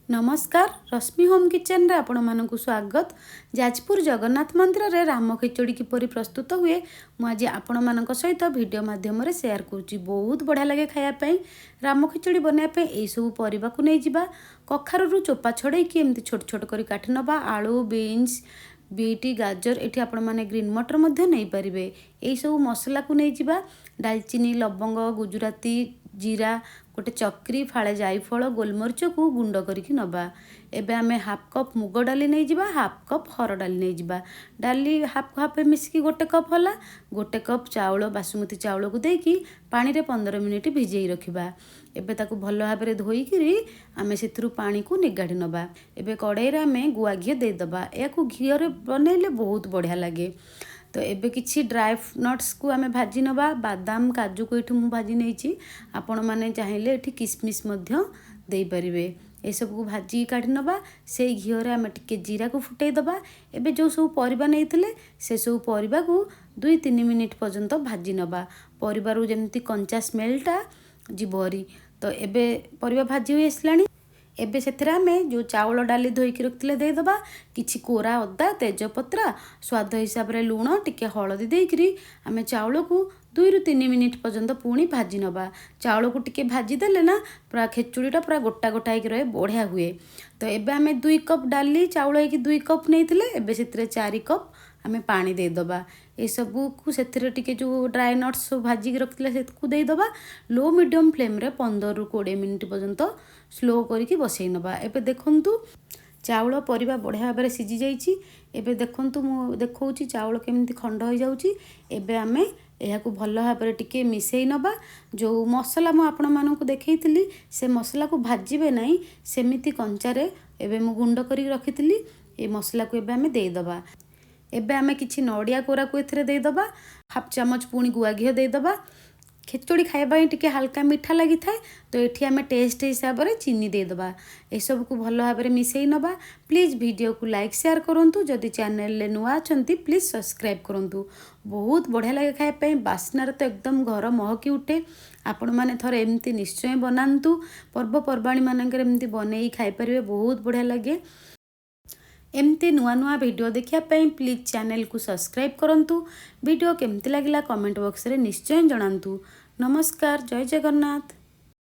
ନମସ୍କାର, ରଶ୍ମି ହୋମ୍ କିଚେନରେ ଆପଣମାନଙ୍କୁ ସ୍ୱାଗତ। ଯାଜପୁର ଜଗନ୍ନାଥ ମନ୍ଦିରରେ ରାମ ଖେଚୁଡ଼ି କିପରି ପ୍ରସ୍ତୁତ ହୁଏ, ମୁଁ ଆଜି ଆପଣମାନଙ୍କ ସହିତ ଭିଡ଼ିଓ ମାଧ୍ୟମରେ ସେୟାର କରୁଛି। ବହୁତ ବଢ଼ିଆ ଲାଗେ ଖାଇବା ପାଇଁ। ରାମ ଖେଚୁଡ଼ି ବନାଇବା ପାଇଁ ଏଇସବୁ ପରିବାକୁ ନେଇଯିବା। କଖାରୁରୁ ଚୋପା ଛଡ଼େଇକି ଏମିତି ଛୋଟ ଛୋଟ କରି କାଟି ନେବା। ଆଳୁ, ବିନ୍ସ, ବିଟ୍, ଗାଜର, ଏଠି ଆପଣମାନେ ଗ୍ରୀନ୍ ମଟର ମଧ୍ୟ ନେଇପାରିବେ। ଏଇସବୁ ମସଲାକୁ ନେଇଯିବା। ଡାଲଚିନି, ଲବଙ୍ଗ, ଗୁଜୁରାତି, ଜିରା, ଗୋଟେ ଚକ୍ରି, ଫାଳେ ଜାଇଫଳ, ଗୋଲମରିଚକୁ ଗୁଣ୍ଡ କରିକି ନେବା। ଏବେ ଆମେ ହାଫ୍ କପ୍ ମୁଗ ଡାଲି ନେଇଯିବା, ହାଫ୍ କପ୍ ହରଡ଼ ଡାଲି ନେଇଯିବା। ଡାଲି ହାଫ୍ ହାଫ୍ ମିଶିକି 1 କପ୍ ହେଲା। 1 କପ୍ ଚାଉଳ, ବାସୁମତୀ ଚାଉଳକୁ ଦେଇକି ପାଣିରେ 15 ମିନିଟ୍ ଭିଜେଇ ରଖିବା। ଏବେ ତାକୁ ଭଲ ଭାବରେ ଧୋଇକିରି ଆମେ ସେଥିରୁ ପାଣିକୁ ନିଗାଡ଼ି ନେବା। ଏବେ କଡ଼େଇରେ ଆମେ ଗୁଆ ଘିଅ ଦେଇଦେବା। ଏହାକୁ ଘିଅରେ ବନେଇଲେ ବହୁତ ବଢ଼ିଆ ଲାଗେ। ତ ଏବେ କିଛି ଡ୍ରାଏ ନଟ୍ସକୁ ଆମେ ଭାଜି ନେବା। ବାଦାମ, କାଜୁକୁ ଏଇଠି ମୁଁ ଭାଜି ନେଇଛି। ଆପଣମାନେ ଚାହିଁଲେ ଏଠି କିସମିସ୍ ମଧ୍ୟ ଦେଇପାରିବେ। ଏସବୁକୁ ଭାଜିକି କାଢ଼ି ନେବା। ସେଇ ଘିଅରେ ଆମେ ଟିକେ ଜିରାକୁ ଫୁଟେଇ ଦେବା। ଏବେ ଯେଉଁ ସବୁ ପରିବା ନେଇଥିଲେ, ସେସବୁ ପରିବାକୁ 2-3 ମିନିଟ୍ ପର୍ଯ୍ୟନ୍ତ ଭାଜି ନେବା, ପରିବାରୁ ଯେମିତି କଞ୍ଚା ସ୍ମେଲଟା ଯିବ ହରି। ତ ଏବେ ପରିବା ଭାଜି ହୋଇ ଆସିଲାଣି। ଏବେ ସେଥିରେ ଆମେ ଯେଉଁ ଚାଉଳ, ଡାଲି ଧୋଇକି ରଖିଥିଲେ ଦେଇଦେବା। କିଛି କୋରା ଅଦା, ତେଜପତ୍ର, ସ୍ୱାଦ ହିସାବରେ ଲୁଣ, ଟିକେ ହଳଦୀ ଦେଇକରି ଆମେ ଚାଉଳକୁ 2ରୁ 3 ମିନିଟ୍ ପର୍ଯ୍ୟନ୍ତ ପୁଣି ଭାଜି ନେବା। ଚାଉଳକୁ ଟିକେ ଭାଜିଦେଲେ ନା ପୁରା ଖେଚୁଡ଼ିଟା ପୁରା ଗୋଟା ଗୋଟା ହେଇକି ରହେ, ବଢ଼ିଆ ହୁଏ। ତ ଏବେ ଆମେ 2 କପ୍ ଡାଲି ଚାଉଳ ହେଇକି 2 କପ୍ ନେଇଥିଲେ, ଏବେ ସେଥିରେ 4 କପ୍ ଆମେ ପାଣି ଦେଇଦେବା। ଏସବୁକୁ ସେଥିରେ ଟିକେ ଯେଉଁ ଡ୍ରାଏ ନଟ୍ସ ସବୁ ଭାଜିକି ରଖିଥିଲେ, ସେକୁ ଦେଇଦେବା। ଲୋ ମିଡ଼ିୟମ୍ ଫ୍ଲେମ୍ରେ 15ରୁ 20 ମିନିଟ୍ ପର୍ଯ୍ୟନ୍ତ ସ୍ଲୋ କରିକି ବସେଇ ନେବା। ଏବେ ଦେଖନ୍ତୁ, ଚାଉଳ ପରିବା ବଢ଼ିଆ ଭାବରେ ସିଝି ଯାଇଛି। ଏବେ ଦେଖନ୍ତୁ, ମୁଁ ଦେଖାଉଛି ଚାଉଳ କେମିତି ଖଣ୍ଡ ହୋଇଯାଉଛି। ଏବେ ଆମେ ଏହାକୁ ଭଲ ଭାବରେ ଟିକେ ମିଶାଇ ନେବା। ଯେଉଁ ମସଲା ମୁଁ ଆପଣମାନଙ୍କୁ ଦେଖାଇଥିଲି, ସେ ମସଲାକୁ ଭାଜିବେ ନାହିଁ, ସେମିତି କଞ୍ଚାରେ ଏବେ ମୁଁ ଗୁଣ୍ଡ କରିକି ରଖିଥିଲି। ଏ ମସଲାକୁ ଏବେ ଆମେ ଦେଇଦେବା। ଏବେ ଆମେ କିଛି ନଡ଼ିଆ କୋରାକୁ ଏଥିରେ ଦେଇଦେବା। ହାଫ୍ ଚାମଚ ପୁଣି ଗୁଆ ଘିଅ ଦେଇଦେବା। ଖେଚୁଡ଼ି ଖାଇବା ପାଇଁ ଟିକେ ହାଲକା ମିଠା ଲାଗିଥାଏ, ତ ଏଠି ଆମେ ଟେଷ୍ଟ ହିସାବରେ ଚିନି ଦେଇଦେବା। ଏସବୁକୁ ଭଲ ଭାବରେ ମିଶାଇ ନେବା। ପ୍ଲିଜ୍ ଭିଡ଼ିଓକୁ ଲାଇକ୍, ସେୟାର କରନ୍ତୁ। ଯଦି ଚ୍ୟାନେଲରେ ନୂଆ ଅଛନ୍ତି, ପ୍ଲିଜ୍ ସବସ୍କ୍ରାଇବ୍ କରନ୍ତୁ। ବହୁତ ବଢ଼ିଆ ଲାଗେ ଖାଇବା ପାଇଁ। ବାସ୍ନାରେ ତ ଏକଦମ ଘର ମହକି ଉଠେ। ଆପଣମାନେ ଥରେ ଏମିତି ନିଶ୍ଚୟ ବନାନ୍ତୁ। ପର୍ବପର୍ବାଣୀ ମାନଙ୍କରେ ଏମିତି ବନେଇ ଖାଇପାରିବେ, ବହୁତ ବଢ଼ିଆ ଲାଗେ। ଏମିତି ନୂଆ ନୂଆ ଭିଡ଼ିଓ ଦେଖିବା ପାଇଁ ପ୍ଲିଜ୍ ଚ୍ୟାନେଲକୁ ସବସ୍କ୍ରାଇବ୍ କରନ୍ତୁ। ଭିଡ଼ିଓ କେମିତି ଲାଗିଲା, କମେଣ୍ଟ ବକ୍ସରେ ନିଶ୍ଚୟ ଜଣାନ୍ତୁ। ନମସ୍କାର, ଜୟ ଜଗନ୍ନାଥ।